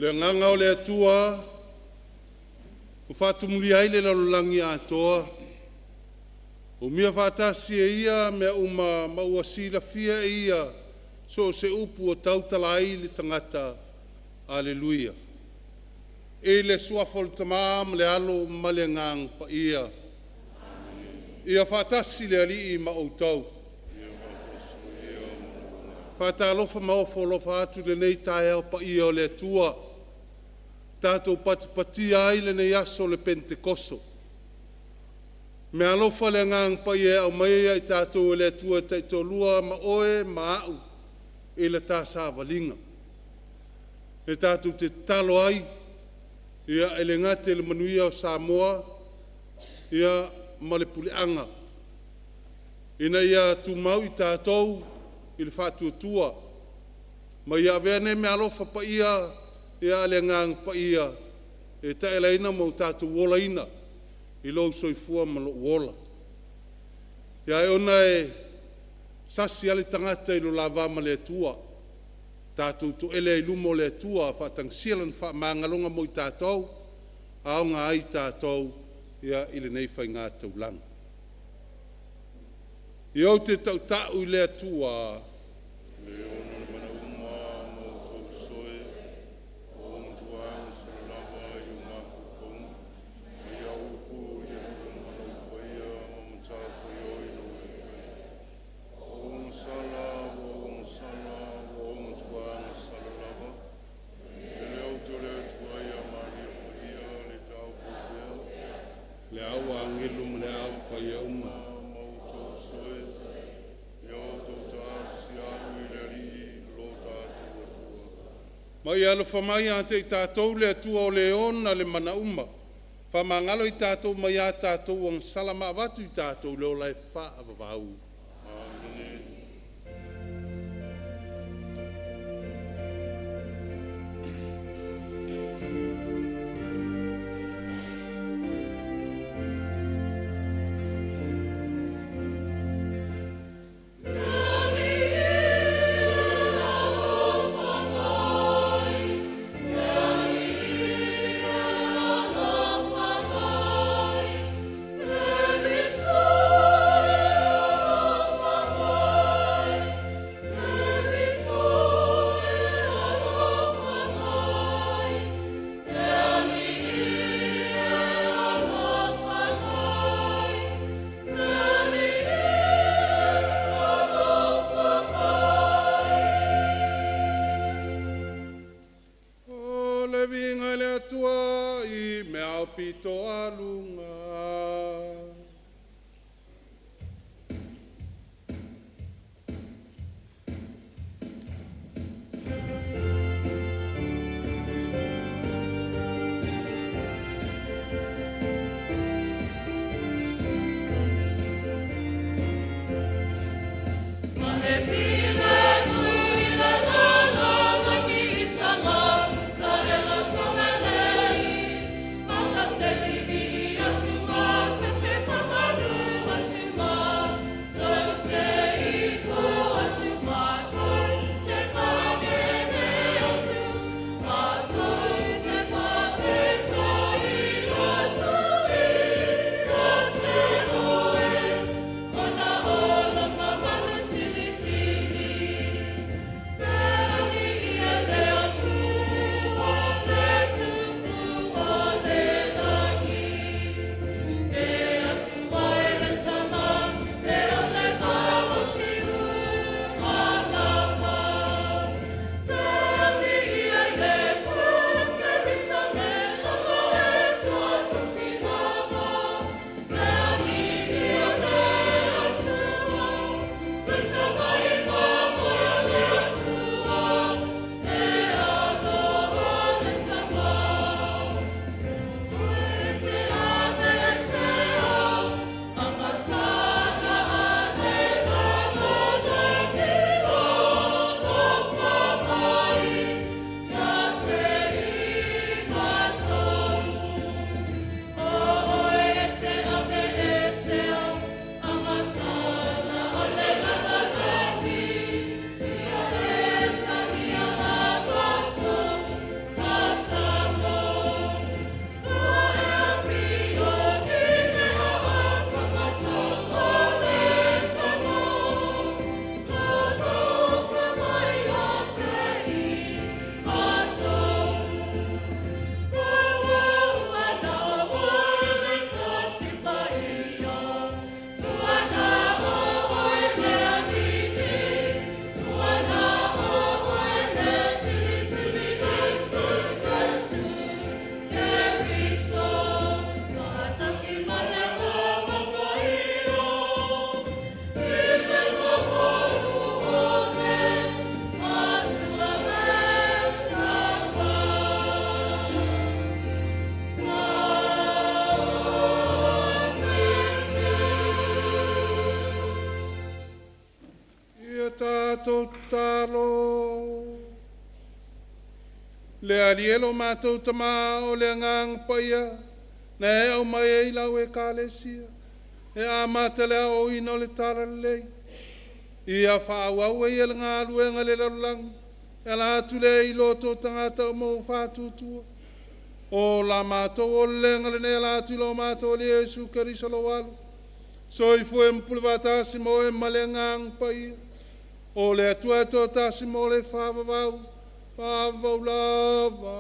O le agaga o le Atua ua faatumulia ai le lalolagi atoa, umia faatasi e Ia mea uma ma ua silafia e Ia so o se upu ua tautala ai le tagata. Aleluia. I le Suafa o le Tama ma le Alo ma le Agaga Paia. Ia faatasi le Alii ma outou. Faatalofa ma ofo alofa atu i lenei taeao paia o le Atua, tatou patipatia ai lenei aso o le Penetekoso. Meaalofa le Agaga Paia e aumaia ia i tatou e le Atua e taitoalua ma oe ma a'u i le ta savaliga. E tatou te tatalo ai e le gata i le manuia o Samoa ma le puleaga ina ia tumau i tatou i le faatuatua ma ia avea nei meaalofa paia a le Agaga Paia e taialaina ma o tatou olaina i lou soifua ma lou ola. Ae ona e sasi lava le tagata i lo la va ma le Atua, tatou toele ai i luma o le Atua, faatagisia Lana faamagaloga mo i tatou, a aoga ai tatou i lenei faigataulaga. Ia ou te tautau i le Atua, Le ona le manauma ma outou soe, ua ou matua agasala lava i o mafaufauga, ma ia au upu ia tulaga Lou paia ma matafaioi Lou alofaiva. Ua ou agasala, ua ou agasala, ua ou matua agasala lava. E le autele atu ai ia Maria Paia le taopo pea, le au a agelu ma le au paia uma. Ma outou soe, ia outou talosia au i le Alii lo tatou Atua. Ma ia alofa mai ia te i tatou le Atua o le ona le mana uma, faamagalo i tatou mai a tatou agasala ma avatu i tatou le ola e faavavau. Amene. Le Alii e alofa mai, le Keriso e alofa mai, le Keriso e alofa mai, le Alii e alofa mai, le Alii e alofa mai. O le viiga i le Atua i mea aupito aluga. Ma le filemu i le lalolagi i taga taʻelatolelei, ma ta te pipii atu ma te tefa. Tatou tatalo. Le Alii e lo matou Tamā, o le Agaga Paia, na e aumai ai lau Ekalesia, e amata le aoaoina o le Talalelei, ia faaauau e ia le galuega i le lalolagi, e ala atu lea i lo outou tagata o maua faatuatua. O la matou olelega lenei e ala atu i lo matou Alii Iesu Keriso lou Alo, soifua ma pule faatasi ma oe ma le Agaga Paia, o le Atua e toatasi mo le faavavau, faavavau lava.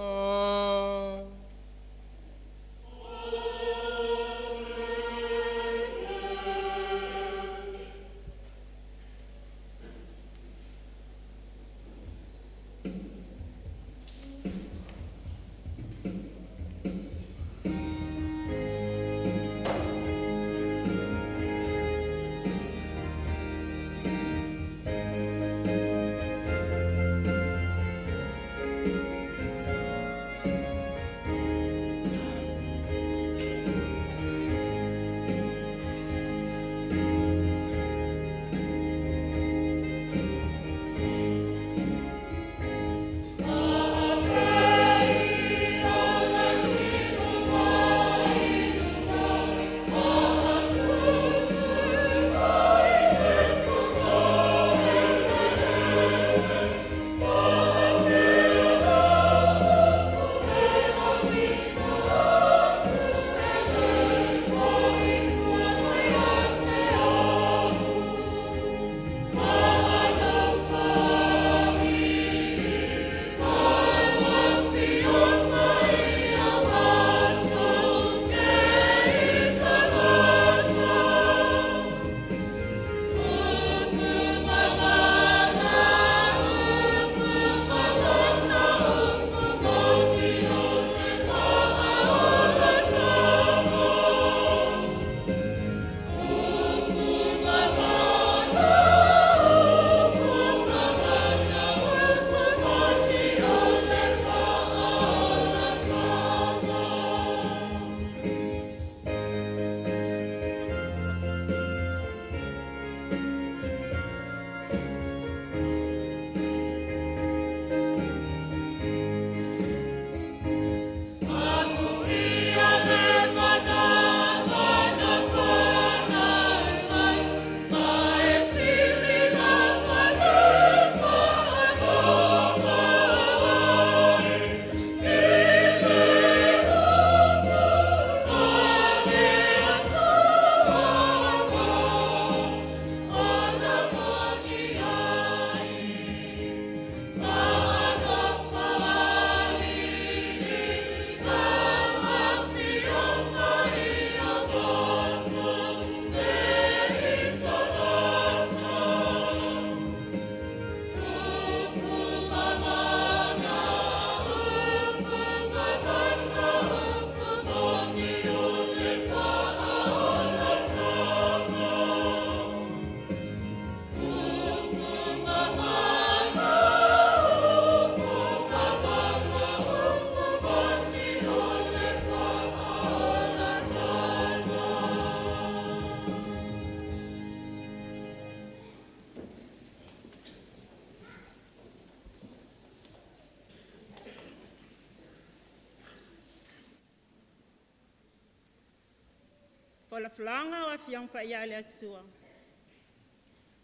Folafolaga o Afioga Paia a le Atua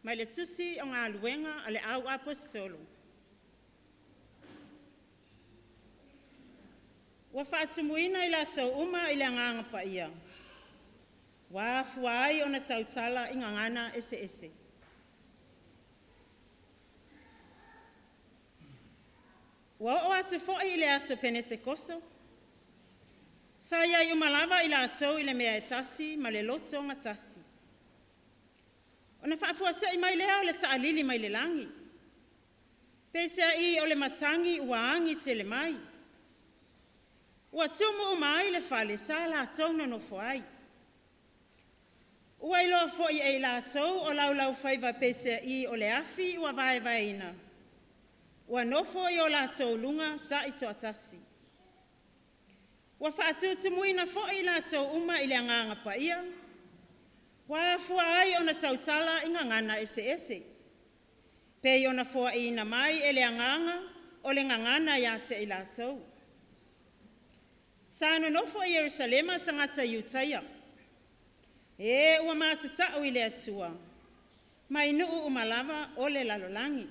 mai le Tusi o Galuega a le Au Aposetolo. Ua faatumuina i latou uma i le Agaga Paia, ua afua ai ona tautala i gagana eseese. Ua oo atu foi i le aso Penetekoso, sa i ai uma lava i latou i le mea e tasi ma le loto gatasi. Ona faafuasei mai lea o le taalili mai le lagi, peisei o le matagi ua agi tele mai. Ua tumu uma ai le fale sa latou nonofo ai. Ua iloa foi e i latou o laulaufaiva peisei o le afi ua vaevaeina, ua nofo i o latou luga taitoatasi. Ua faatutumuina foi i latou uma i le Agaga Paia, ua afua ai ona tautala i gagana eseese, Pei ona foa'iina mai e le Agaga o le gagana iā te i latou. Sa nonofo i Ierusalema tagata Iutaia, e ua matata'u i le Atua, mai nu'u uma lava o le lalolagi.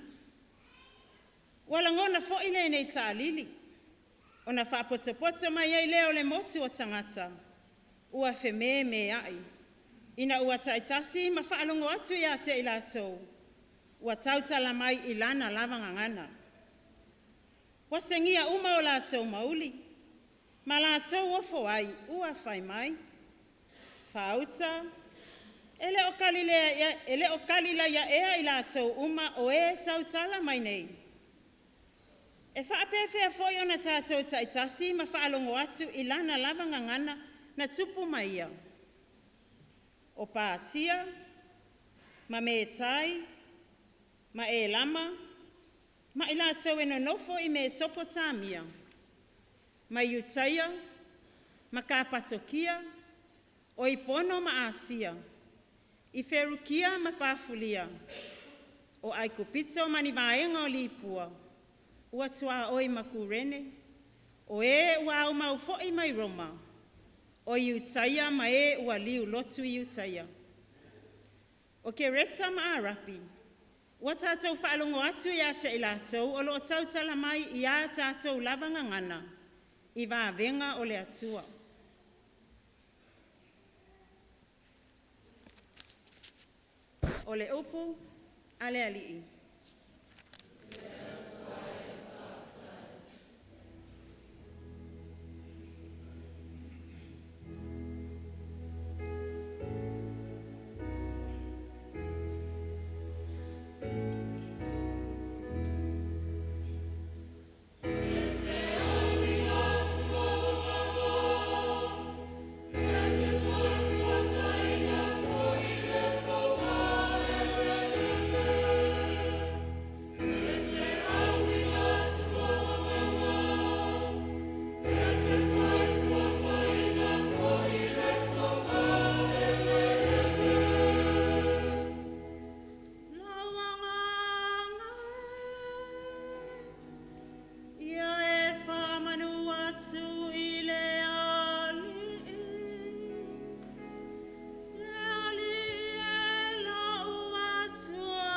Ua lagona fo'i lenei ta'alili, ona fa'apotopoto mai ai lea o le motu o tagata, ua fememea'i, ina ua ta'itasi ma fa'alogo atu ia te i latou, ua tautala mai i lana lava gagana. Ua segia uma o latou mauli, ma latou ofo ai, ua fai mai, “Faauta, e le o Kalilaia ea i latou uma o e tautala mai nei? E faapefea foi ona tatou ta'itasi ma faalogo atu i lana lava gagana na tupu ma ia?” O Patia ma Metai ma Elama ma i latou e nonofo i Mesopotamia, ma Iutaia ma Kapatokia, o i Pono ma Asia, i Ferukia ma Pafulia, o Aikupito ma ni vaega o Lipua, ua tuaoi ma Kurene, o e ua aumau foi mai Roma, o Iutaia ma e ua liulotu i Iutaia. O Kereta ma Arapi, ua tatou faalogo atu ia te i latou o loo tautala mai iā tatou lava gagana i vavega o le Atua. O le upu a le Alii. Lou Agaga e, ia e faamanu atu i le Alii, le Alii e lou Atua,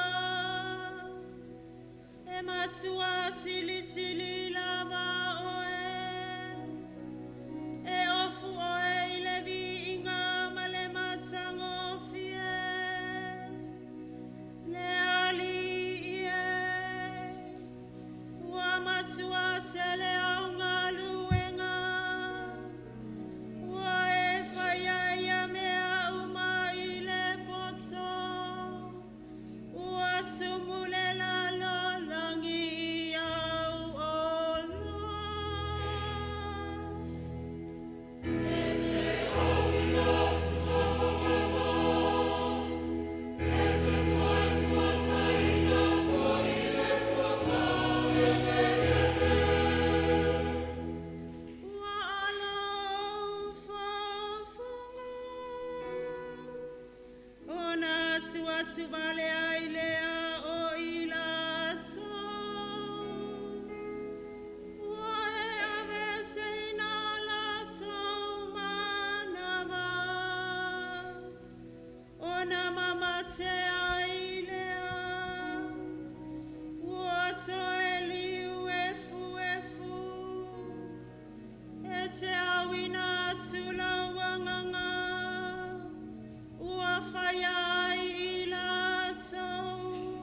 e matua silisili lava oe, e ofu oe i le viiga ma le matagofie. Le Alii e, ua matua tele au galuega, ua e faia ia mea uma i le poto, ua tumu le lalolagi i au oloa. Ua alou fofoga, ona atuatu vale ai lea o i latou. Ua e aveeseina latou manava, ona mamate ai lea. Ua toe liu efuefu, e te auina atu lau Agaga, ua faia ai i latou.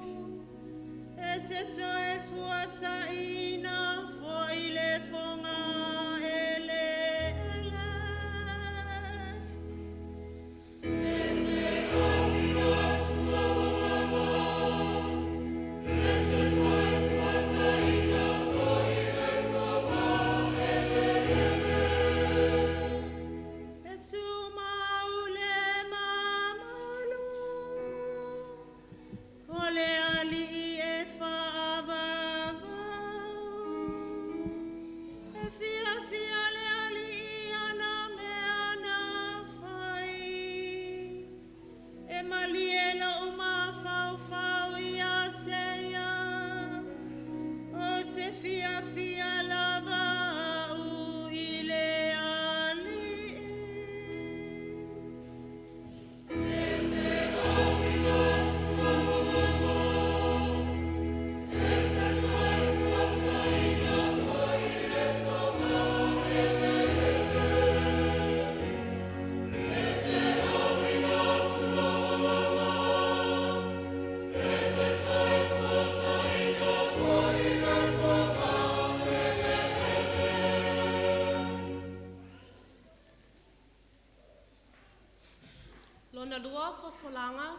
Lona lua o folafolaga,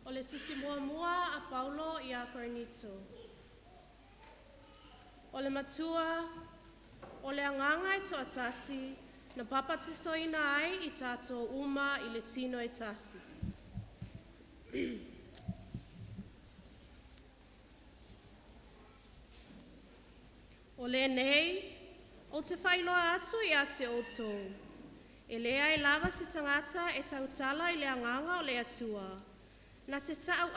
o le tusi muamua a Paulo ia Korinito. O le matua, o le agaga e toatasi, na papatisoina ai i tatou uma i le tino e tasi. O lenei, ou te faailoa atu ia te outou, e leai lava se tagata e tautala i le agaga o le Atua, na te ta'u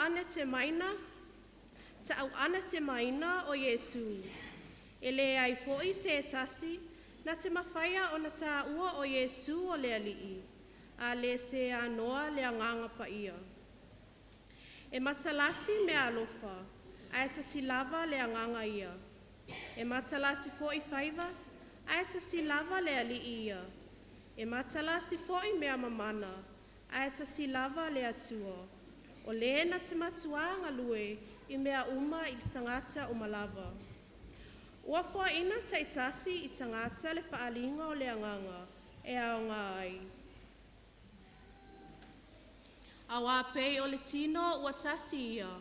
anatemaina o Iesu. E leai foi se tasi na te mafaia ona tāua o Iesu o le Alii, a le se anoa le agaga paia. E matalasi mea alofa, ae tasi lava le agaga ia. E matalasi foi faiva, ae tasi lava le Alii ia. E matalasi foi mea mamana, ae tasi lava le Atua. O le na te matuā galue i mea uma i tagata uma lava. Ua foaina taitasi i tagata le faaaliga o le agaga e aoga ai. Auā pei o le tino ua tasi ia,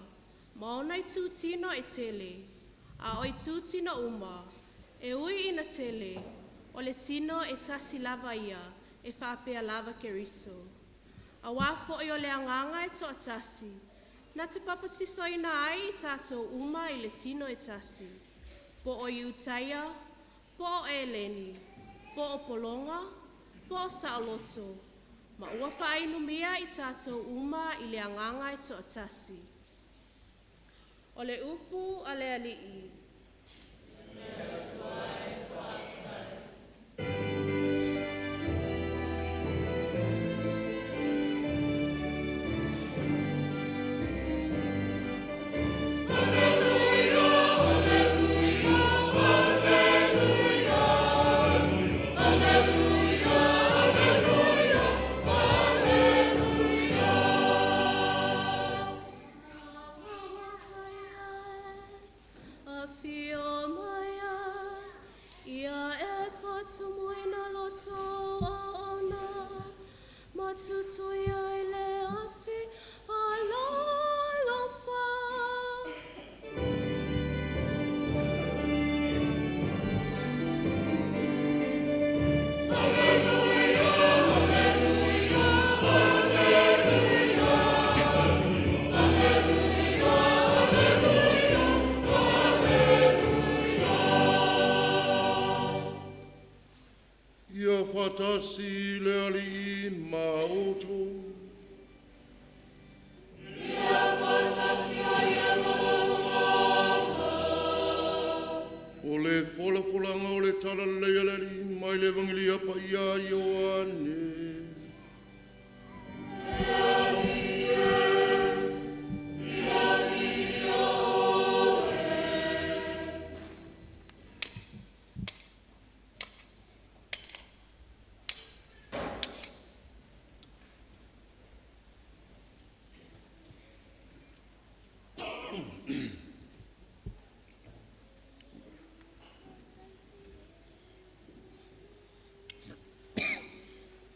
ma ona itu tino e tele, a o itu tino uma, e ui ina tele, o le tino e tasi lava ia, e faapea lava Keriso. Auā foi o le agaga e toatasi, na te papatisoina ai i tatou uma i le tino e tasi, po o Iutaia, po o Eleni, po o pologa, po o saoloto, ma ua faainumia i tatou uma i le agaga e toatasi. O le upu a le Alii. Afio mai ai, ia e faatumuina la outou auauna, ma tutui ai le afi alolofa. Ia faatasi le Alii ma outou. O le folafolaga o le Talalelei a le Alii mai le Evagelia Paia a Ioane.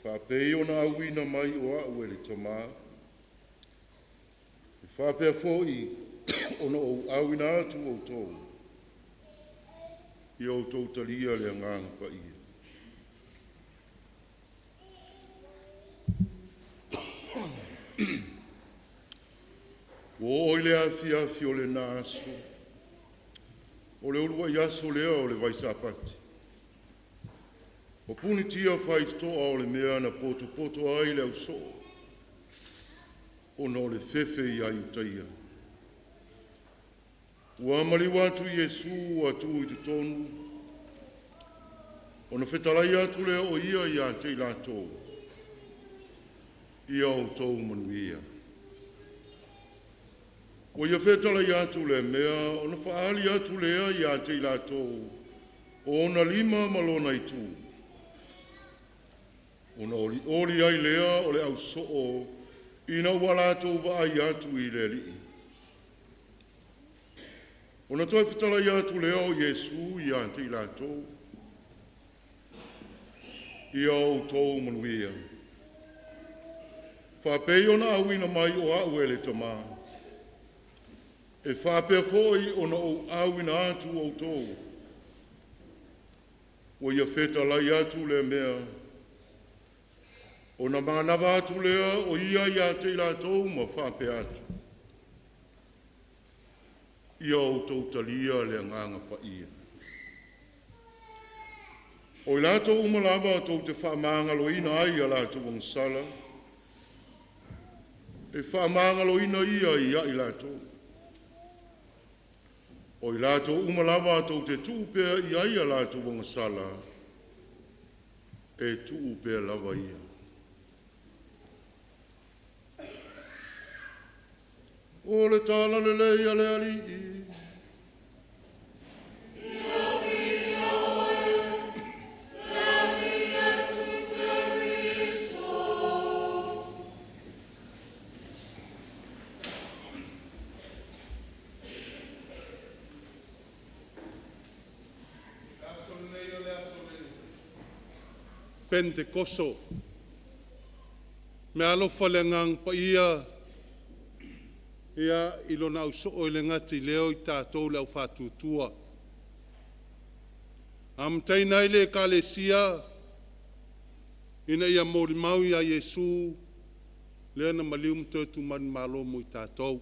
Faapei ona auina mai o a'u e le Tamā, e faapea foi ona ou auina atu outou, ia outou talia le Agaga Paia. Ua oo i le afiafi o lena aso, o le uluai aso lea o le Vaisapati, ua punitia faitotoa o le mea na potopoto ai le ausoo ona o le fefe ia Iutaia. Ua maliu atu Iesu ua tuu i totonu, ona fetalai atu lea o Ia ia te i latou, “Ia outou manuia.” Ua ia fetalai atu lea mea, ona faaali atu lea ia te i latou o ona lima ma lona itu. Ona olioli ai lea o le ausoo ina ua latou vaai atu i le Alii. Ona toe fetalai atu lea o Iesu ia te i latou, “Ia outou manuia. Faapei ona auina mai o a'u e le Tamā, e faapea foi ona ou auina atu outou. Ua ia fetalai atu lea mea, ona manava atu lea o ia ia te i latou ma faapea atu, “Ia outou talia le Agaga Paia. O i latou uma lava tou te faamagaloina ai a latou agasala, e faamagaloina ia ia i latou. O i latou uma lava tou te tuu pea i ai a latou agasala, e tuu pea lava ia.” O le Tala Lelei a le Alii. Aso lenei o le aso le Penetekoso, meaalofa le Agaga Paia ia, i Lona ausoo e le gata i lea o i tatou le au faatuatua. Amataina ai le Ekalesia ina ia molimau ia Iesu lea na maliu ma toe tumanumalo mo i tatou.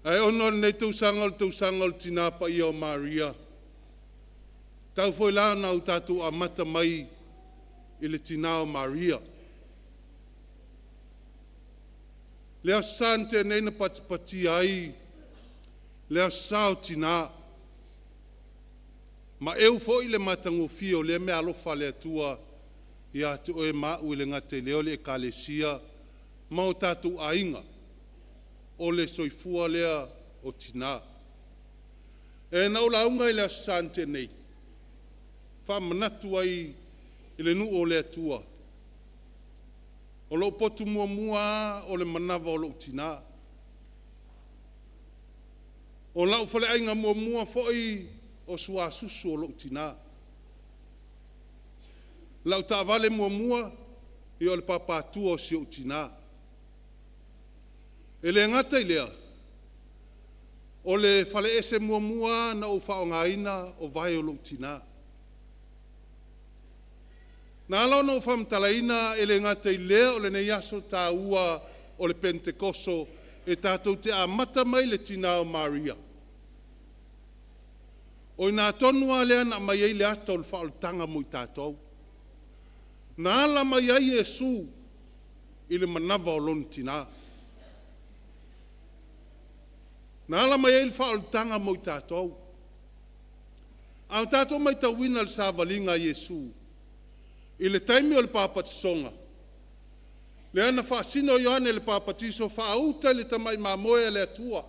Ae ona o lenei tausaga o le tausaga o le Tina Paia o Maria, tau foi la ona tatou amata mai i le tina o Maria. Le Aso Sa na tea nei na patipatia ai le Aso Sa o Tina, ma eu foi le matagofie o lea meaalofa a le Atua ia te oe ma au e le gata i lea o le Ekalesia ma o tatou aiga, o le soifua lea o tina. Na ou lauga i le Aso Sa na tea nei, faamanatu ai i le nuu o le Atua, o lou potu muamua lava o le manava o lou tina. O lau faleaiga muamua foi, o suasusu o lou tina. O lau taavale muamua, o le papaatua o si ou tina. E le gata i lea, o le falaese muamua lava na ou faaaogaina, o vae o lou tina. Na ala ona ou faamatalaina e le gata i lea o lenei aso taua o le Penetekoso, e tatou te amata mai i le tina o Maria, o i ina tonu lava lea na aumai ai le ata o le faaolataga mo i tatou. Na ala mai ai Iesu i le manava o lona tina. Na ala mai ai le faaolataga mo i tatou. A o tatou matauina le savaliga a Iesu, i le taimi o le papatisoga, lea na faasino Ioane le Papatiso faauta i le tamai mamoe a le Atua.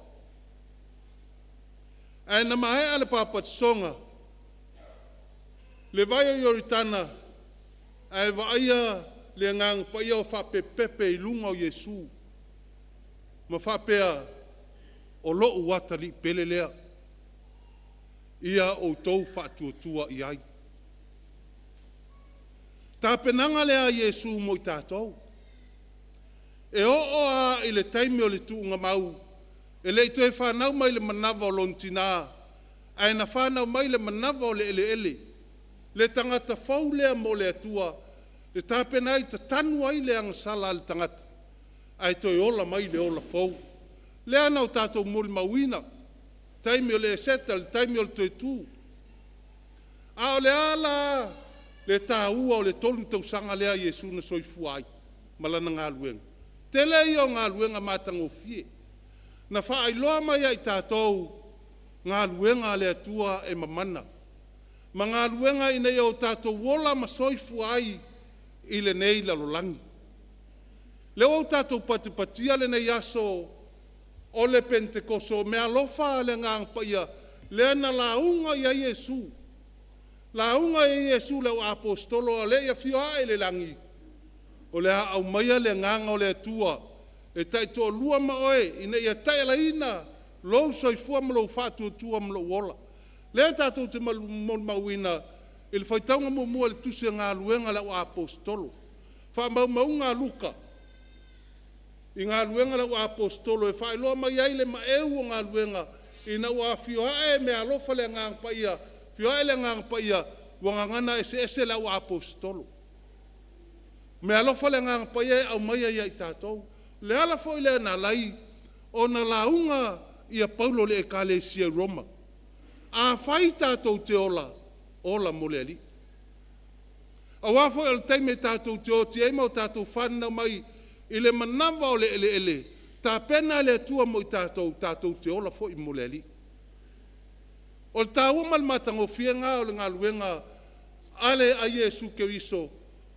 Ae na maea le papatisoga, le vai o Ioritana, ae vaaia le Agaga Paia o faapepepe i luga o Iesu, ma faapea, o lou atalii pele lea, ia outou faatuatua i ai. O le tapenaga lea a Iesu mo i tatou. E oo lava i le taimi o le tuugamau, e le i toe fanau mai i le manava o lona tina, ae na fanau mai i le manava o le eleele, le tagata fou lea mo le Atua, e tapena ai, tatanu ai le agasala a le tagata, ae toe ola mai le ola fou. Lea na o tatou molimauina, taimi o le Eseta, le taimi o le toe tu. A o le a la le taua o le 3 tausaga lea a Iesu na soifua ai ma lana galuega? Tele ia o galuega matagofie. Na faailoa mai ia i tatou galuega a le Atua e mamana, ma galuega ina ia o tatou ola ma soifua ai i lenei lalolagi. Lea ua tatou patipatia lenei aso o le Penetekoso, meaalofa a le Agaga Paia, lea na lauga i ai Iesu, lauga ai Iesu i le auaposeitolo a o le i afio ae i le lagi, o le a aumaia le Agaga o le Atua e taitoalua ma oe ina ia taialaina lou soifua ma lou faatuatua ma lou ola. Lea tatou te molimauina i le faitauga muamua i le tusi o Galuega a le Auaposeitolo. Faamaumauga a Luka i galuega a le auaposeitolo e faailoa mai ai le maeu o galuega ina ua afio ae meaalofa le Agaga Paia, afio ae le Agaga Paia, ua gagana eseese le auaposeitolo. Meaalofa le Agaga Paia e aumaia ia i tatou. O le ala foi lea na ala ai ona lauga ia Paulo i le Ekalesia i Roma. Afai tatou te ola, ola mo le Alii. Aua foi o le taimi e tatou te oti ai ma o tatou fananau mai i le manava o le eleele, tapena e le Atua mo i tatou, tatou te ola foi mo le Alii. O le taua ma le matagofie lena o le galuega a Iesu Keriso,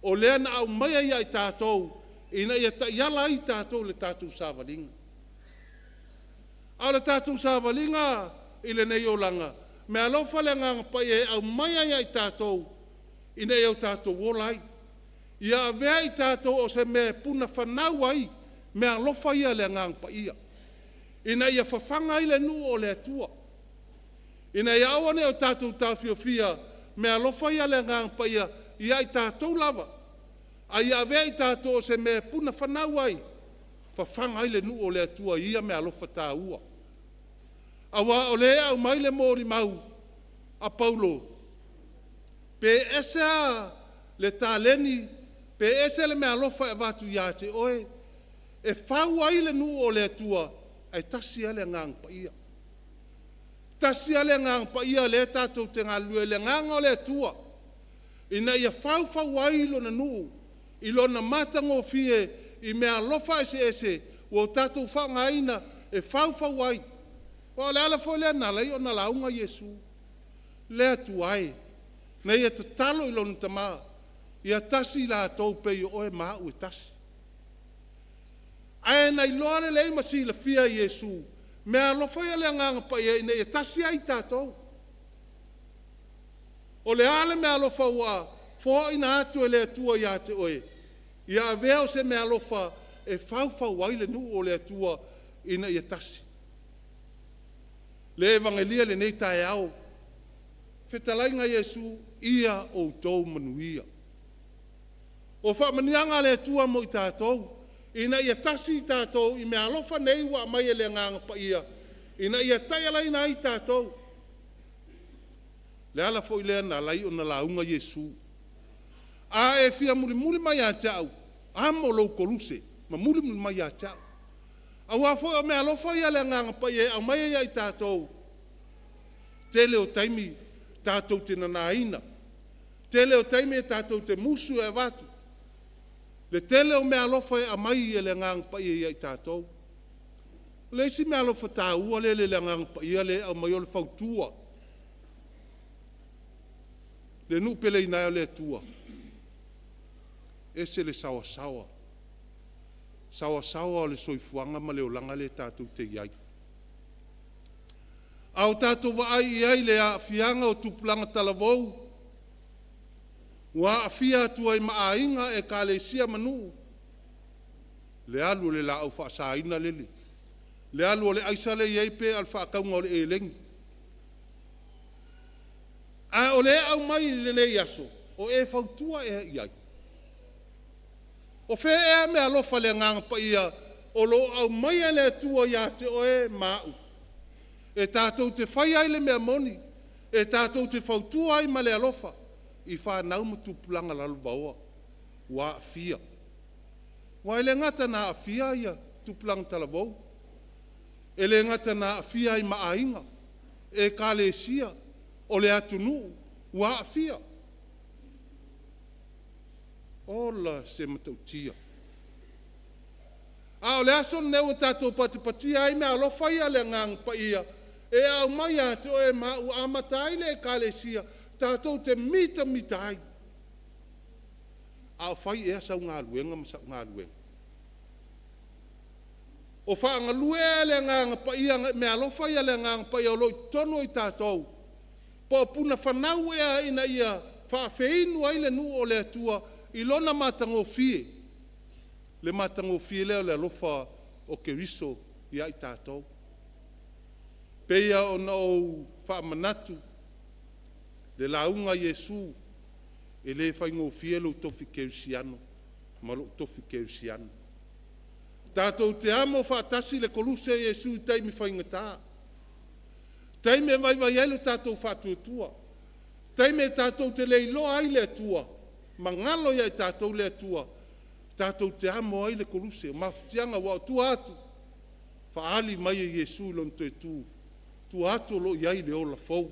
o lea na aumaia ia i tatou, ina ia taiala ai i tatou i le tatou savaliga. A o le tatou savaliga i lenei olaga, meaalofa le Agaga Paia e aumaia ia i tatou, ina ia o tatou ola ai. Ia avea i tatou o se mea e punafanau ai meaalofa ia a le Agaga Paia, ina ia fafaga ai le nuu o le Atua, ina ia aua ne i o tatou taofiofia meaalofa ia a le Agaga Paia ia i tatou lava, a ia avea i tatou o se mea e punafanau ai, fafaga ai le nuu o le Atua i ia meaalofa taua. Aua o lea e aumai le molimau a Paulo, pe ese lava le taleni, pe ese le meaalofa e avatu ia te oe, e fau ai le nuu o le Atua, ae tasi lava le Agaga Paia. Tasi lava le Agaga Paia lea tatou te galulue ai, le Agaga o le Atua, ina ia faufau ai Lona nuu i Lona matagofie i meaalofa eseese ua tatou faaaogaina e faufau ai. Aua o le ala foi lea na ala ai ona lauga Iesu, le Atua e, na ia tatalo i lona Tama, ia tasi i latou e pei o oe ma au e tasi. Ae na iloa lelei ma silafia e Iesu, meaalofa ia a le Agaga Paia ina ia tasi ai i tatou. O le a le meaalofa ua foaina atu e le Atua ia te oe, ia avea o se meaalofa e faufau ai le nuu o le Atua ina ia tasi. Le Evagelia i lenei taeao, fetalaiga a Iesu, ia outou manuia. O faamanuiaga a le Atua mo i tatou, ina ia tasi i tatou i meaalofa nei ua aumai e le Agaga Paia, ina ia taialaina ai i tatou. O le ala foi lea na ala ai ona lauga Iesu, a e fia mulimuli mai ia te au, amo lou koluse ma mulimuli mai ia te au. Aua foi o meaalofa ia a le Agaga Paia e aumai ia i tatou, tele o taimi tatou te nanaina, tele o taimi tatou te musu e avatu, le tele o meaalofa e aumai e le Agaga Paia ia i tatou. O le isi meaalofa taua lea i le Agaga Paia lea e aumai, o le fautua. Le nuu peleina e o le Atua, e ese le saoasaoa, saoasaoa o le soifuaga ma le olaga lea tatou te i ai. A o tatou vaai i ai i le aafiaga o tupulaga talavou, ua aafia atu ai ma aiga, ekalesia ma nuu, le alu o le laau faasaina lele, le alu o le aisa lea e i ai pei lava o le faatauga o le elegi. A o lea e aumai i lenei aso, o e fautua ea i ai? O fea ea meaalofa a le Agaga Paia o lo o aumaia e le Atua ia te oe ma au, e tatou te faia ai le mea moni, e tatou te fautua ai ma le alofa i fanau ma tupulaga lalovaoa ua aafia. Aua e le gata ina aafia ia tupulaga talavou, e le gata ina aafia ai ma aiga, ekalesia, o le atunuu ua aafia. Ola se matautia. A o le aso lenei ua tatou patipatia ai meaalofa ia a le Agaga Paia e aumai ia te oe ma au e amata ai le Ekalesia, tatou te mitamita ai. A o fai ea sau galuega ma sau galuega? O faagalue ea le Agaga Paia, meaalofa ia a le Agaga Paia o lo o i totonu o i tatou, po o punafanau ea ina ia faafeinu ai le nuu o le Atua i lona matagofie, le matagofie lea o le alofa o Keriso ia i tatou. E pei lava ona ou faamanatu le lauga a Iesu, e le faigofie lou tofi kerisiano. ma lou tofi kerisiano. Tatou te amo faatasi le koluse o Iesu i taimi faigata. Taimi e vaivai ai lo tatou faatuatua. Taimi e tatou te le iloa ai le Atua, ma galo ia i tatou le Atua, tatou te amo ai le koluse, mafatiaga ua o tua atu, faaali mai e Iesu i lona toe tu, tua atu o lo o i ai le ola fou,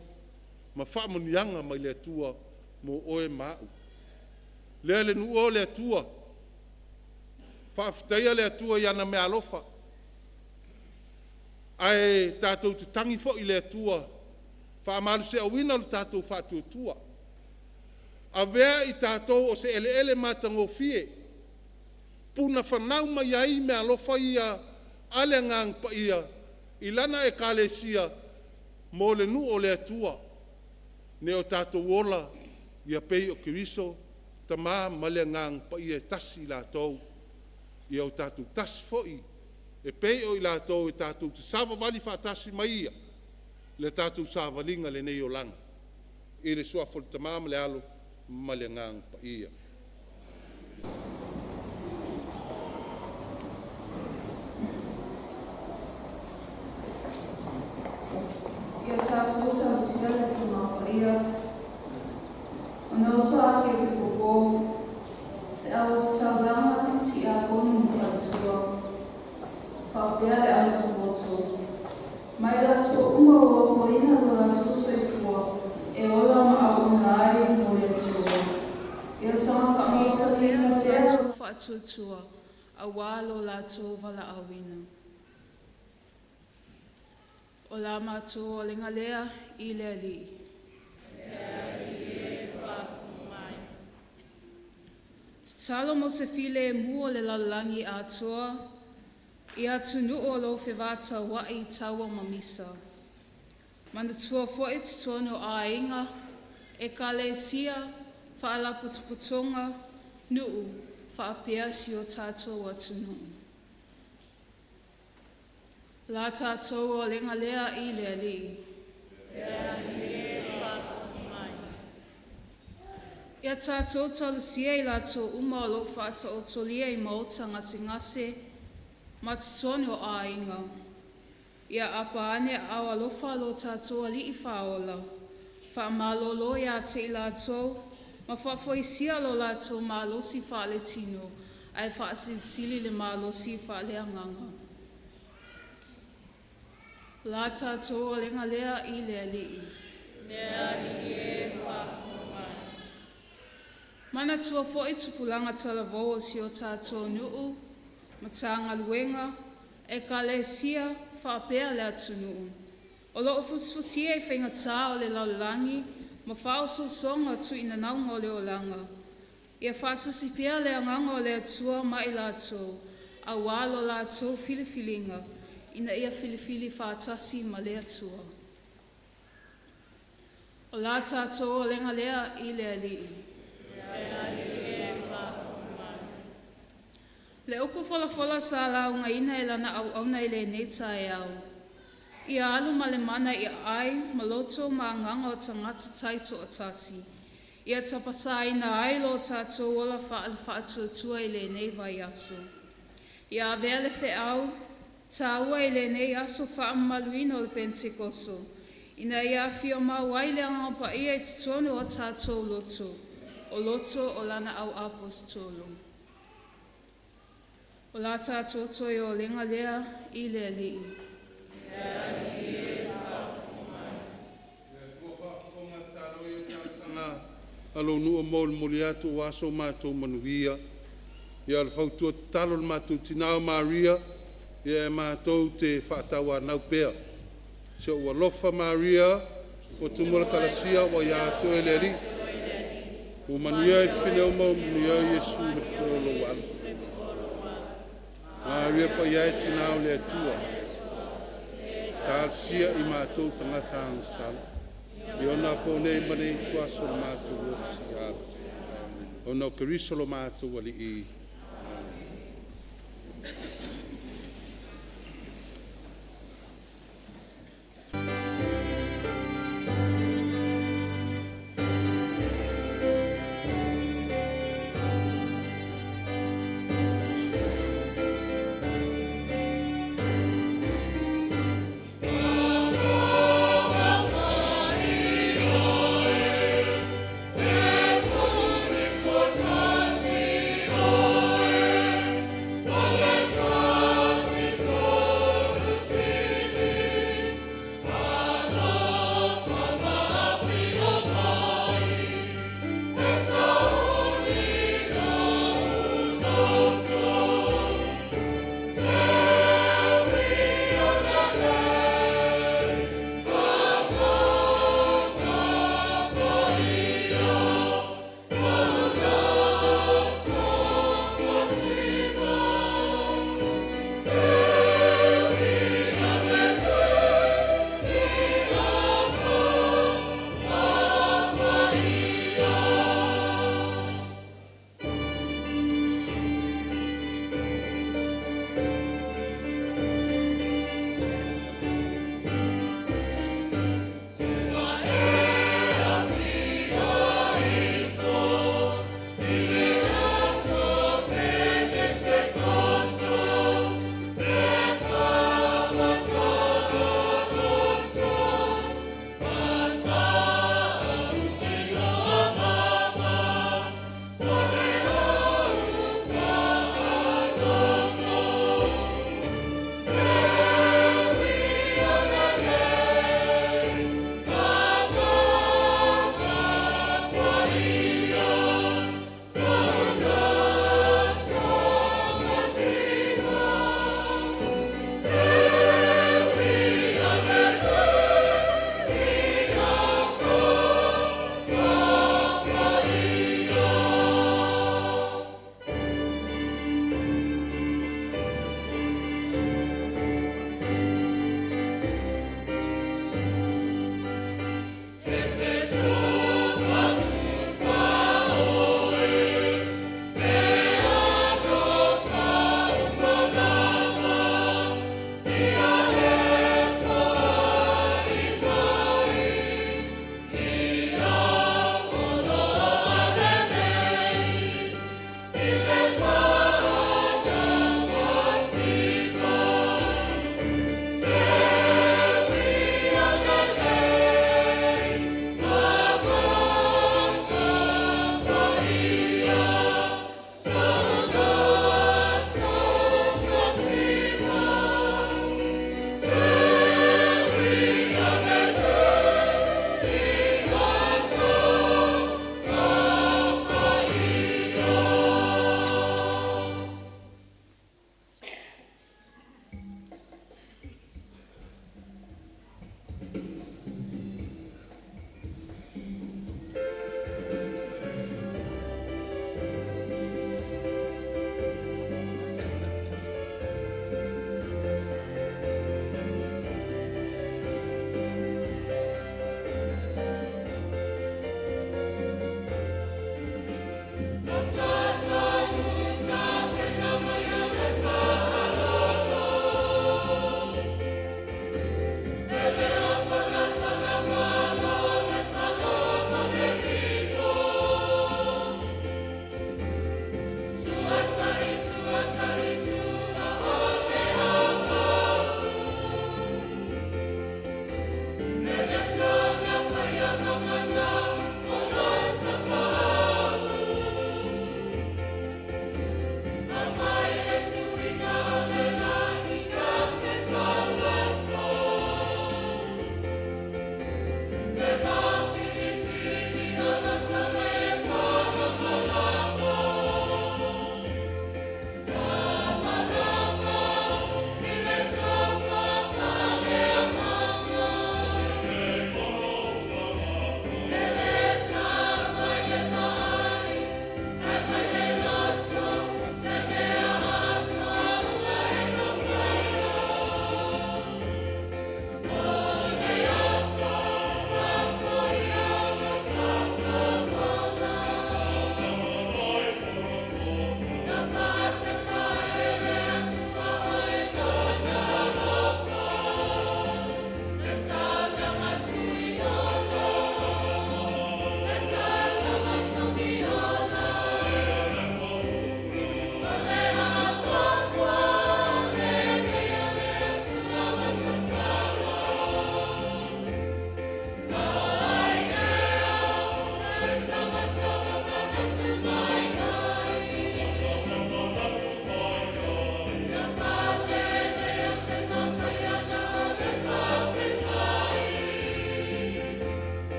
ma faamanuiaga mai le Atua mo oe ma au. Lea le nuu e o le Atua, faafetaia le Atua i ana meaalofa, ae tatou te tagi foi i le Atua, faamalosiauina lo tatou faatuatua. Avea i tatou o se eleele matagofie, puna fanau mai ai meaalofa ia a le Agaga Paia i Lana Ekalesia mo le nuu o le Atua, ina ia o tatou ola ia pei o Keriso, Tama ma le Agaga Paia e tasi i latou, ia o tatou tasi foi e pei o i latou e tatou te savavali faatasi ma Ia, le tatou savaliga i lenei olaga. I le Suafa o le Tama ma le Alo ma le Agaga Paia. Ia tatou talosia le Tama Paia, ona oso ake i le popo, le auositaulaga, tiakono ma faletua, faapea le aufufoto. Mai latou uma ua ofoina lo latou soifua e ola ma auauna ai mo le Atua. Ia saga faamausaliina pea latou faatuatua auā lo latou valaauina. O la matou olega lea i le Alii. Tatalo mo se filemu o le lalolagi atoa, i atunuu o lo o fevataua'i i taua ma misa. Manatua fo'i totonu o aiga, ekalesia, faalapotopotoga, nuu, faapea si o tatou atunuu. La tatou olega lea i le Alii. Ia tatou talosia i latou uma o lo o faataotolia i maota gasegase ma totonu o aiga. Ia aapa ane aao alofa lo tatou Alii Faaola, faamalōlō iā te i latou, ma faafoisia lo latou malosi faaletino, ae faasilisili le malosi faaleagaga. La tatou olega lea i le Alii. Manatua fo'i tupulaga talavou o si o tatou nuu, Matagaluega, ekalesia, faapea le atunuu. O lo o fusifusia i faigata o le lalolagi ma faaosoosoga o tuuinanauga o le olaga. Ia faatasi pea le agaga o le Atua ma i latou, auā lo latou filifiliga, ina ia filifili faatasi ma le Atua. O la tatou olega lea i le Alii. Le upu folafola sa laugaina e lana auauna i lenei taeao. Ia alu ma le mana i aai ma loto ma agaga o tagata taitoatasi. Ia tapasaina ai lo tatou ola faale-faatuatua i lenei vaiaso. Ia avea le feau, tāua i lenei aso faamamaluina o le Penetekoso, ina ia afio mau ai le Agaga Paia i totonu o tatou loto, o loto o lana au aposetolo. O la tatou toe olega lea i le Alii. Le Atua faafofoga tatalo ia talosaga a lou nuu molimoli atu aua so matou manuia. Ia o le fautua tatalo a le matou tina o Maria, ia e matou te faatauanau pea. Si ou alofa Maria, ua tumu le kalasia ua ia te oe le Alii. Ua manuia ai fafine uma, ua manuia ai Iesu i le fofo o lou alo. Maria Paia e Tina o le Atua, talosia i matou tagata agasala, i onaponei ma le ituaso o le matou oti. Ona o Keriso lo matou Alii.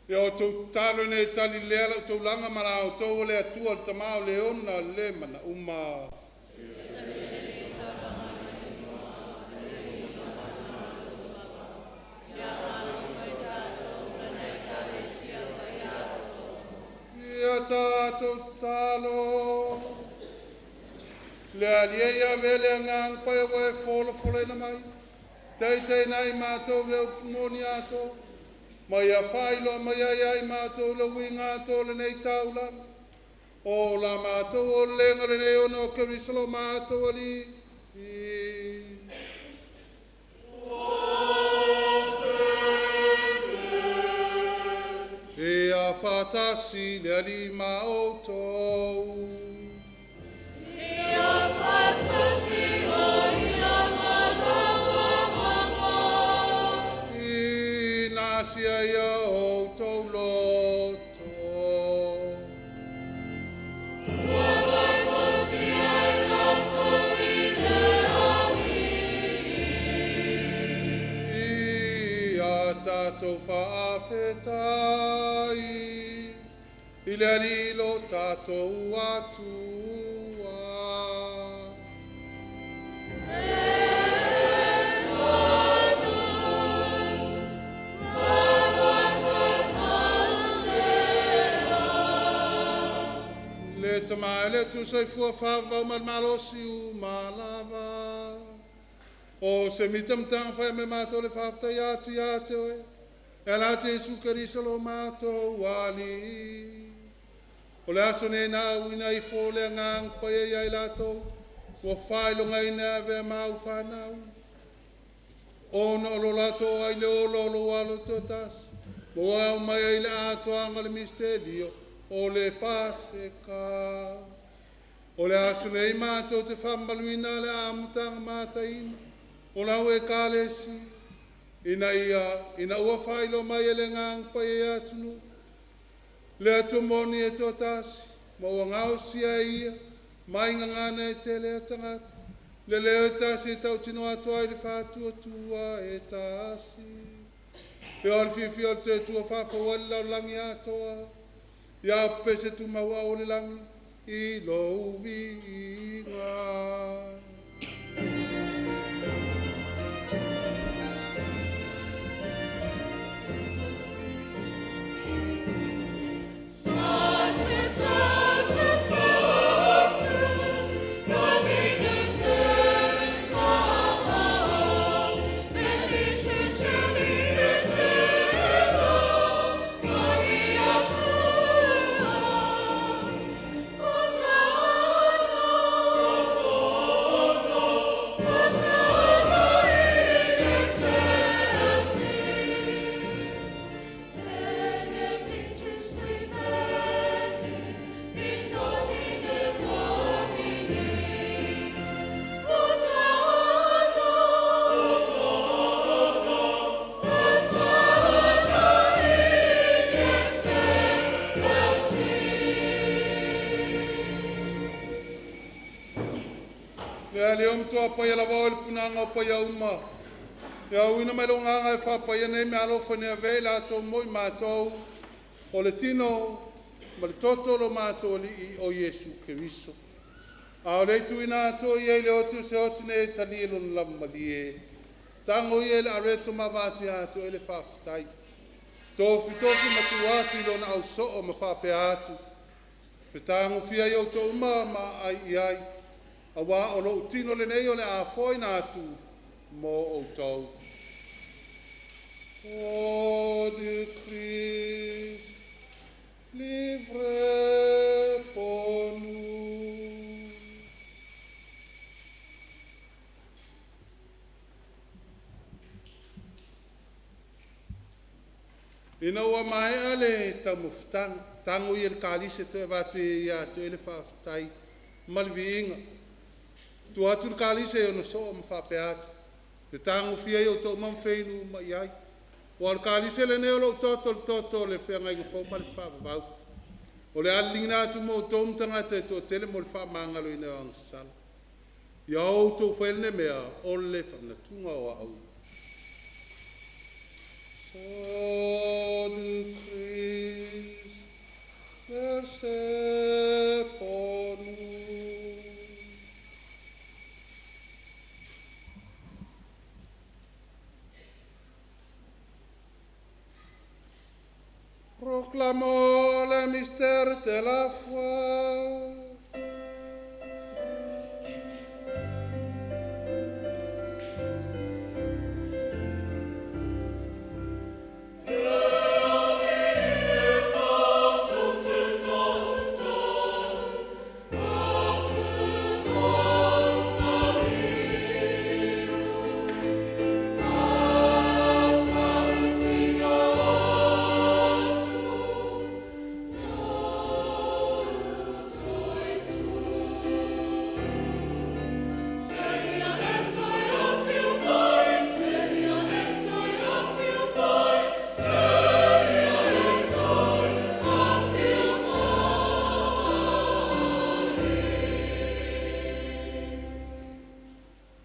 Ia outou tatalo ina ia tali lea la outou laga ma la outou o le Atua le Tama o le ona le mana uma. Ia tatou tatalo. Le alia ia vele ngang pa e folo folo ina mai. Tei nai mātou le moni ato. Mai a whailo mai ai ai mātou le winga ato le nei taulaga. O la mātou o lenga le nei ono Kerisolo mātou ali. E a whatasi le ali ma o tau. E a whatasi o ia malawa mama. I nasia ia o tau loto. Ua whatasi ai lato i le ali. I a tātou whaafetai. I le alilo tātou atua. Le tamae le tusai fua whawau mal malosi u malava. O se mita mtanga whai me mātou le whaftai atu ia te oe. E la te Isu Keriso lo mātou wali. O le aso nei nā uina i fō le ngang paia ia i lātou. Ua whailonga ina avea mau whanau. Ona o lo lātou ai le olo o lo walo tō tasi. Mo au mai ai le atoanga le misterio o le paseka. O le aso nei mātou te whamaluina le amutanga mātaina. O lau e kalesi. Ina ia, ina ua whailo mai e le ngang pai e atunu. Le atu moni e tō tasi. Ma ua ngau sia ia. Mai ngangana e te lea tangata. Le leo e tasi e tau tino atu ai le whātua tua e tasi. E o le whiwhi o le te tua whawhawali lau langi atoa. Ia pese tu maua o le langi i lo uviinga. Leo mtoa pai la vao le punanga o pai uma. Ia uina mai lo nganga e wha pai nei me alofa ni ave la tō moi mātou o le tino ma le toto lo mātou li i o Iesu Keriso. A o le tuina ato i le otu se oti nei tali e lona lamalie. Tango i le areto ma vātu atu e le whawhitai. Tofi tofi matu atu i lona au soo ma whapea atu. Whitango fia i o tō uma ma ai i ai. A wā o lo utino le nei o le a foina atu mō o tau. O de Christ, livré pour nous. Ina ua mai ale taumafutaga tago ia le kalisi toe avatu ia te oe le faafetai ma le viiga tua atu le kalisi e ona soo ma faapea atu te tagofia ai outou ma mafeinu uma i ai ua o le kalisi lenei o lou toto le toto o le feagaiga fou ma le faavavau o le aliligina atu mo outou ma tagata e toatele mo le faamagaloina o agasala ia outou fai lene mea o le faanatuga o aau. Sang du Christ, versé pour nous. Proclamons le mystère de la foi.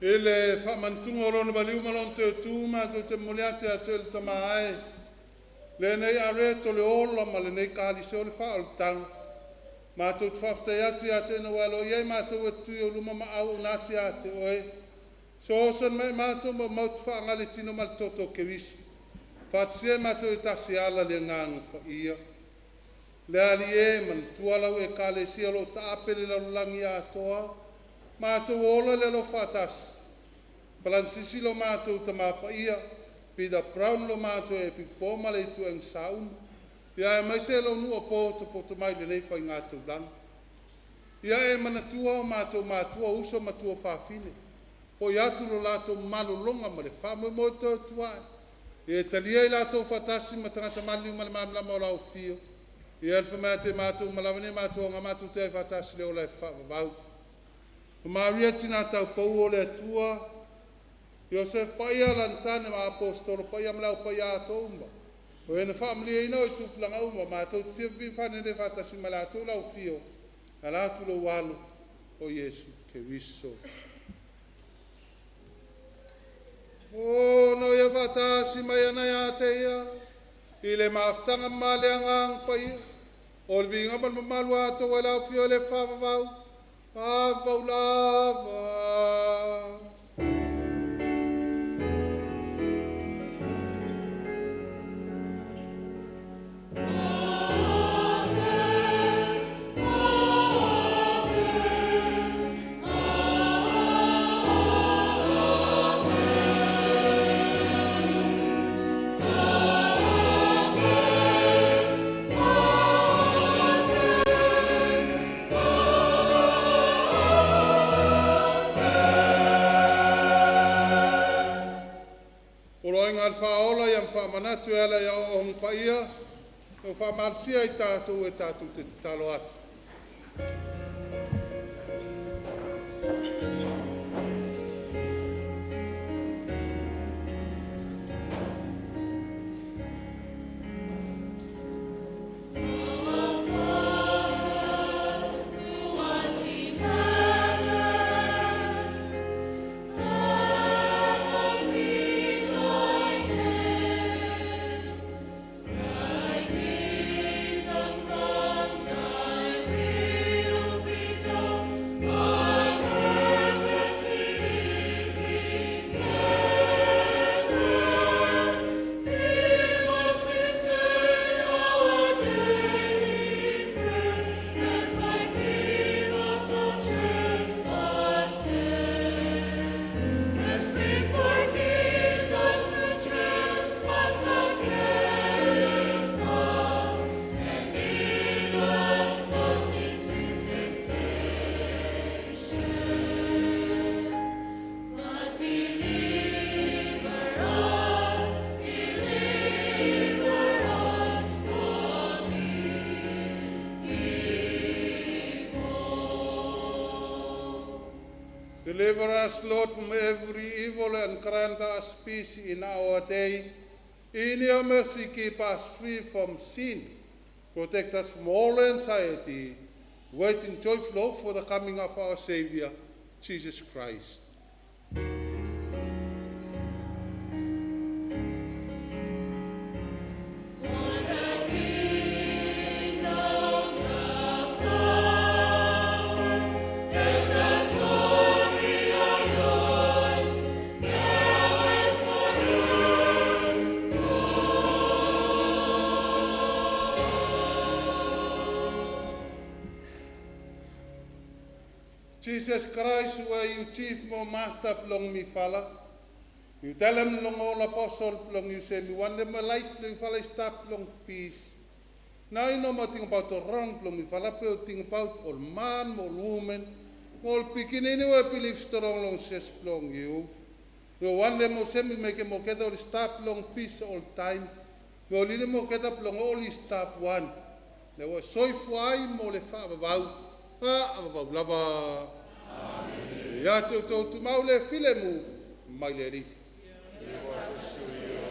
I le faamanatuga o lona maliu ma lona toe tu matou te momoli atu ia te oe le Tamā e, lenei areto le ola ma lenei kalise o le faaolataga. Matou te faafetai atu ia te oe ina ua e aloaia ai matou e tutui i ou luma ma auauna atu ia te oe. Fesoasoani mai ia matou ma matou te faaaoga le tino ma le toto o Keriso. Faatasia i matou e tasi e ala i le Agaga Paia. Le Alii e, manatua lau Ekalesia o lo o taape i le lalolagi atoa, matou ola i le alofa faatasi. Falanisisi lo matou Tamā Paia, Peter Brown lo matou Epipopo ma le ituaiga sauma. Ia aemaise lou nuu o potopoto mai lenei faigataulaga. Ia e manatua o matou matua, uso ma tuafafine, fo'i atu lo latou malologa ma le faamoemoe toe atu ai. Ia e talia i latou faatasi ma tagata maliliu ma le malamalama o lau Afio. Ia alofa mai ia te matou uma lava nei matou aga matou tea ai faatasi le ola e faavavau. O Maria tina taupou o le Atua, Iosefo Paia Lanitane ma Aposetolo Paia ma le au paia atoa uma. O e na faamalie o i tupulaga uma, matou te fia faanene faatasi ma latou lau afio, ala atu lou alo o Iesu Keriso. O no ia faatasi mai ana ia te ia, i le mafutaga ma le Agaga Paia, o le viiga ma le mamalu atoa i lau afio le faavavau, faavavau lava. Poloaiga a le Faaola ia faamanatu e ala i aoaoga paia, o faamalosia i tatou e tatou te tatalo atu. Who art in heaven, hallowed be thy name. Thy kingdom come, thy will be done, on earth as it is in heaven. Give us this day our daily bread, and forgive us our trespasses, as we forgive those who trespass against us. And lead us not into temptation, but deliver us, deliver us from evil. Deliver us, Lord, from every evil and grant us peace in our day. In your mercy, keep us free from sin. Protect us from all anxiety. Wait in joyful hope for the coming of our Savior, Jesus Christ. For the kingdom, the power, and the glory are yours, now and Jesus Christ, where you chief mo master plong mi fala. You tell him long all apostle plong you say me want them a life plong fala stop plong peace. Now you know more thing about the wrong plong mi fala pe thing about all man, all woman, all picking anywhere believe strong long says plong you. You want them mo send me make him okay all stop long peace all time. You only mo get up long all stop one. Le wa soi fuai mo le fa vau. Ha vau lava. Ia te tau tu mau le file mu mai le ri. Le faatasi o ia.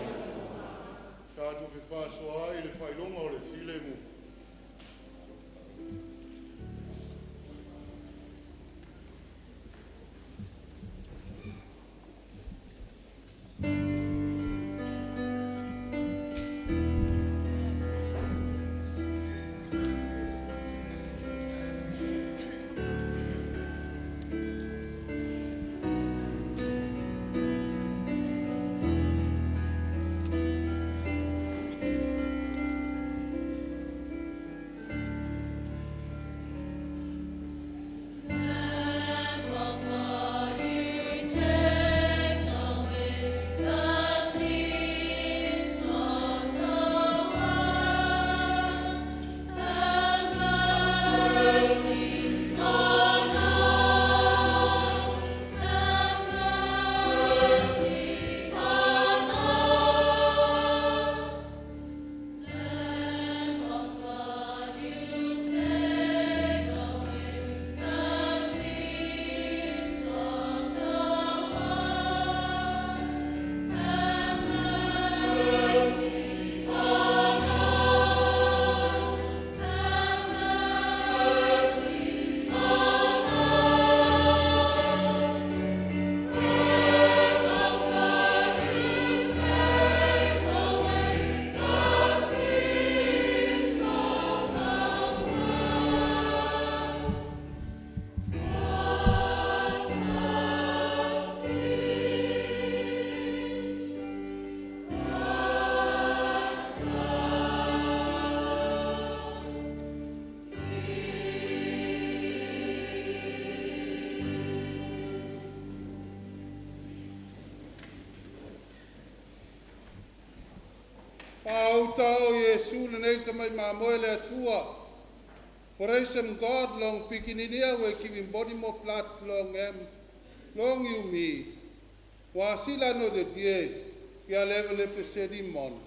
Tatou fefaasoaai i le faailoga o le filemu. mauta o Iesu lenei tamai mamoe le Atua. Praise God long pikininia we giving body more blood long em long you me. Voici l'anneau de Dieu qui enlève le péché du monde.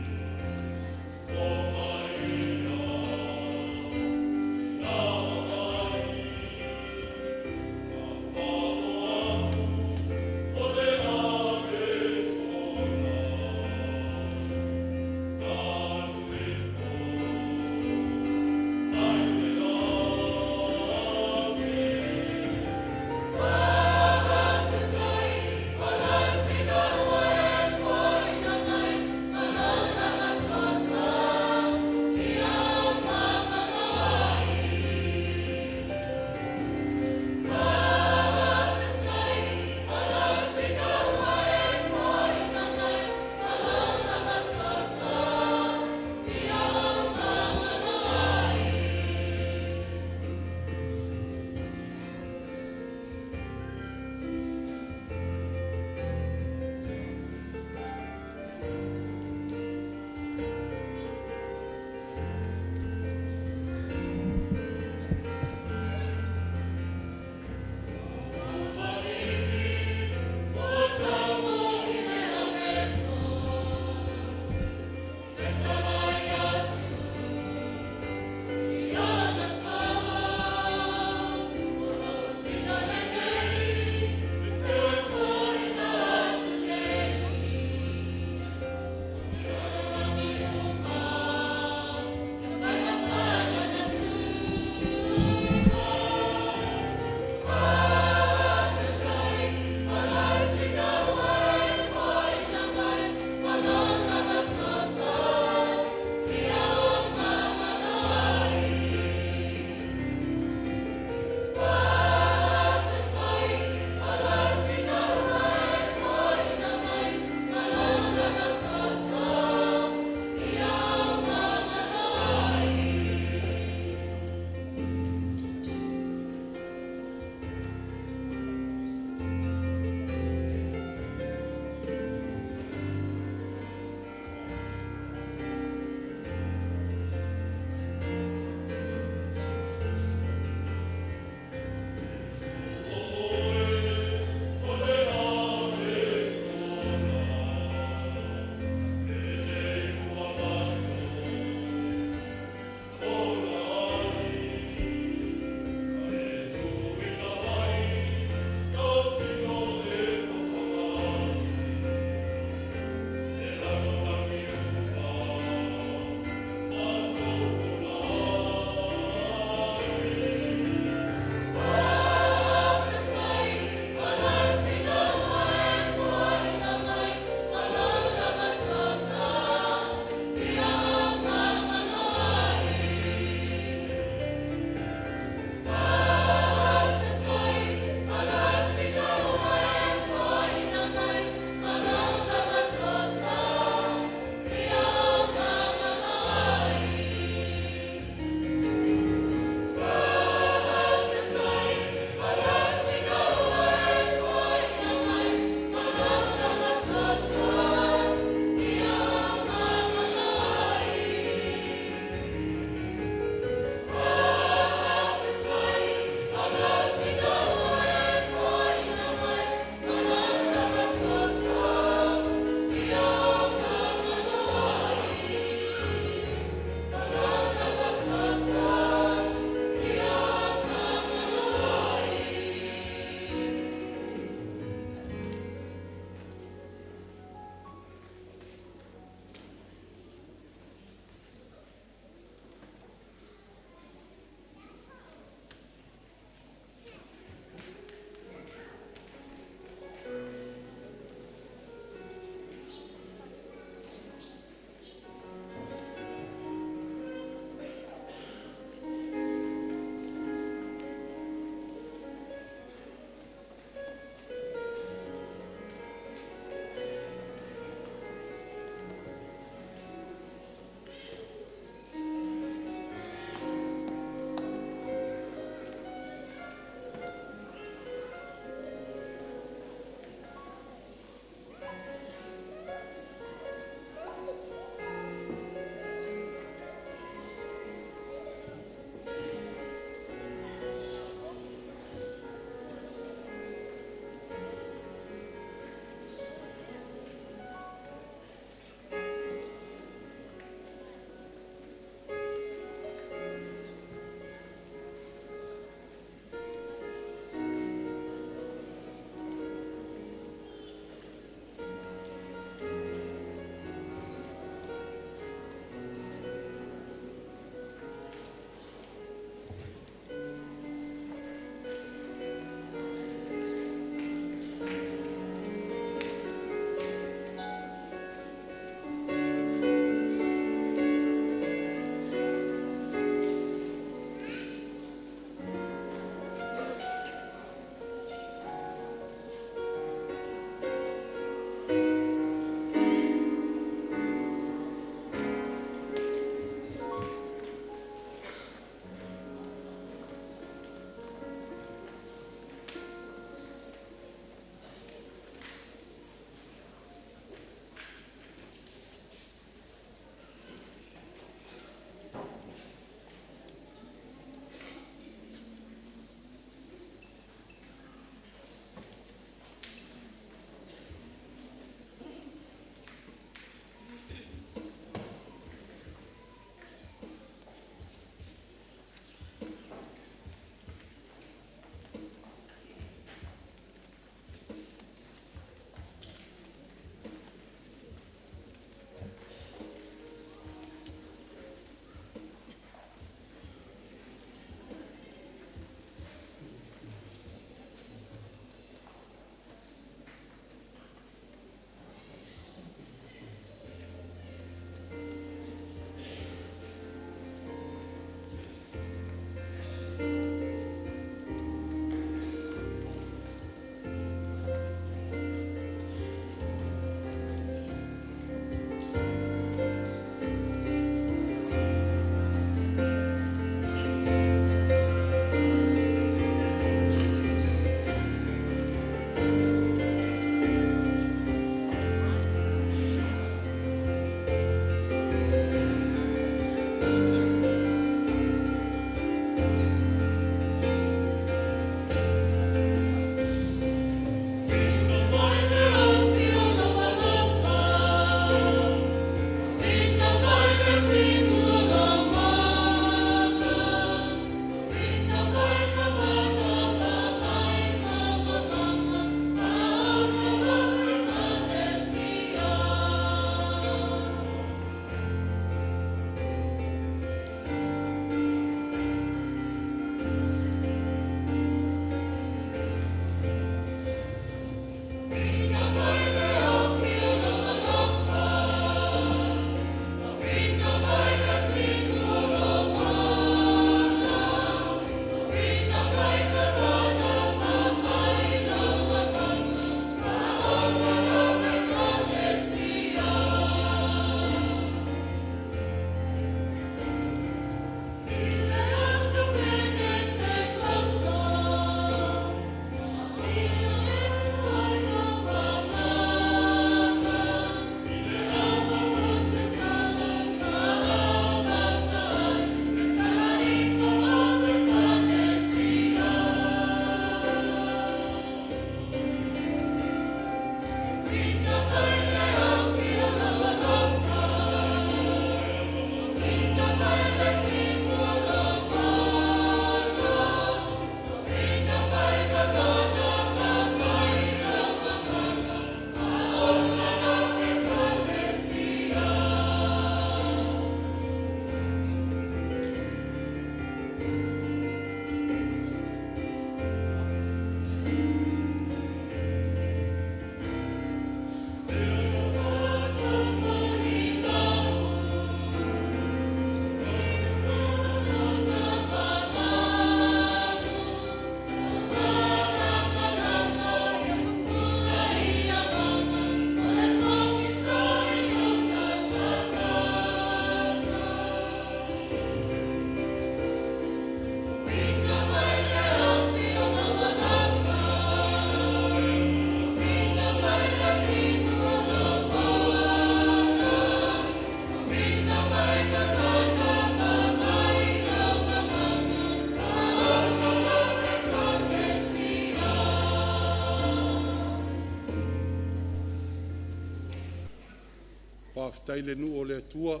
Faafetai le nuu o le Atua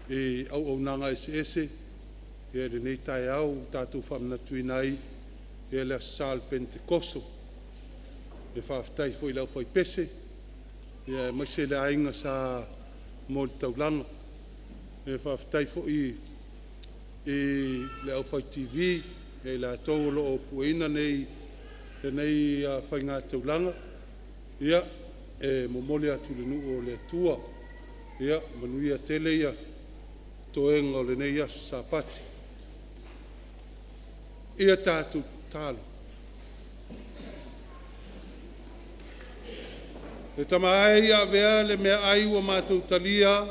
i auaunaga eseese i lenei taeao ua tatou faamanatuina ai le Aso Sa o le Penetekoso. E faafetai foi i le aufaipese aemaise le aiga sa moli taulaga. E faafetai foi i le aufai TV ia i latou o lo o pueina lenei faigataulaga. E momoli atu i le nuu o le Atua. Ia manuia tele toega o lenei aso Sapati. Ia tatou tatalo. Le Tama e, ia avea le meaai ua matou talia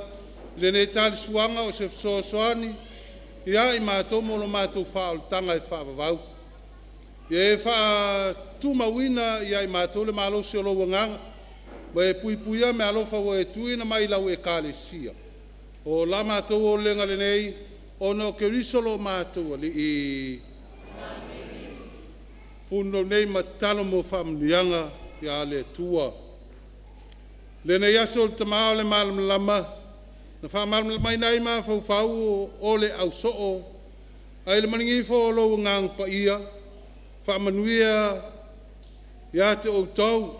i lenei talisuaga o se fesoasoani ia i matou mo lo matou faaolataga e faavavau. Ia e faatumauina ia i matou le malosi o lou Agaga ma e puipuia meaalofa ua e tuuina mai i lau Ekalesia. O la matou olega lenei ona o Keriso lo matou Alii. Punonou nei ma tatalo mo faamanuiaga ia le Atua. Lenei aso o le Tama o le Malamalama na faamalamalamaina ai mafaufau o le ausoo ae le maligifo o lou Agaga Paia, faamanuia ia te outou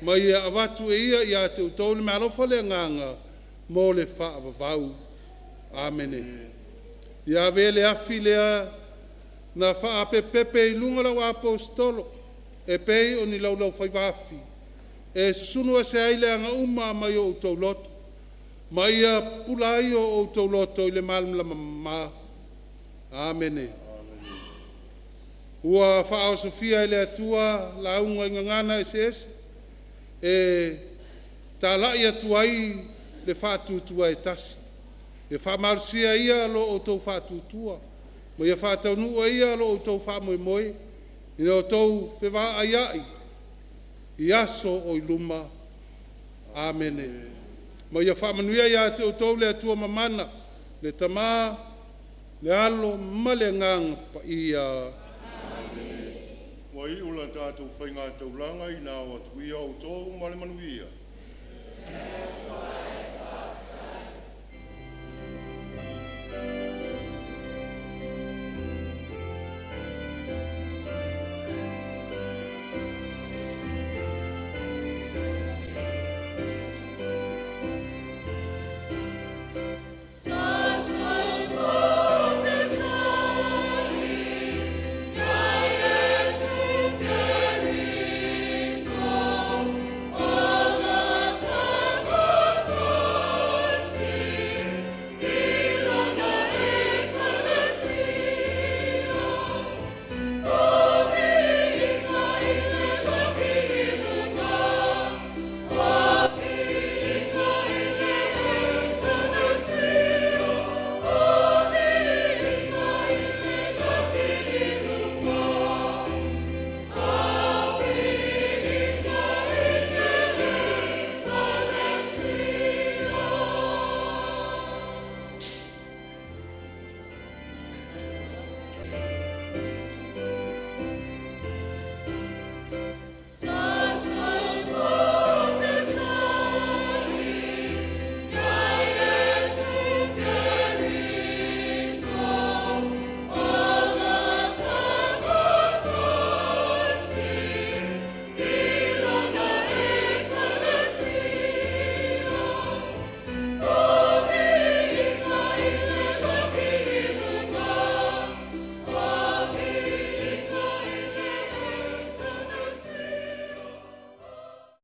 ma ia avatu e Ia ia te outou le meaalofa le agaga mo le faavavau. Amene. Ia ave le afi lea na faapepepe i luga o lau Aposetolo e pei o ni laulaufaiva afi, e susunu ese ai leaga uma mai o outou loto, ma ia pupula ai o outou loto i le malamalama. Amene. Ua faaosofia e le Atua lauga i gagana eseese e talai atu ai le faatuatua e tasi. E faamalosia e ia lo outou faatuatua, ma ia faataunuu e ia lo outou faamoemoe, ina ia outou fevaaiai i aso o i luma. Amene. Ma ia faamanuia ia te outou le Atua mamana, le Tama, le Alo ma le Agaga Paia. Ua iu le tatou faigataulaga ina o atu ia outou ma le manuia.